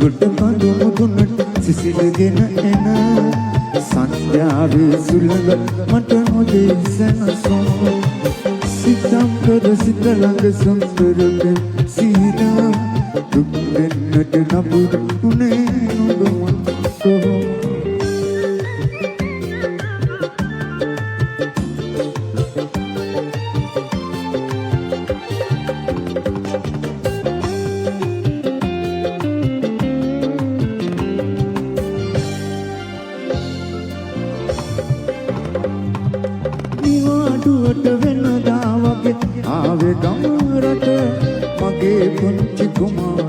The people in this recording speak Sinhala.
ගොඩ කඳු මුදුනට සිසිලගෙන එන සන්ධ්‍යාවේ සුළඟ මට නොදෙයි සැනසුම්. සිතම් කර සිත ළඟ සුන්දර පෙම් සිහින දුක් දෙන්නට නපුරු උනේ නුඹ මං කොහොම? නිවාඩුවට වෙනදා වගේ ආවේ ගම රට මගේ පුංචි කුමාරයා.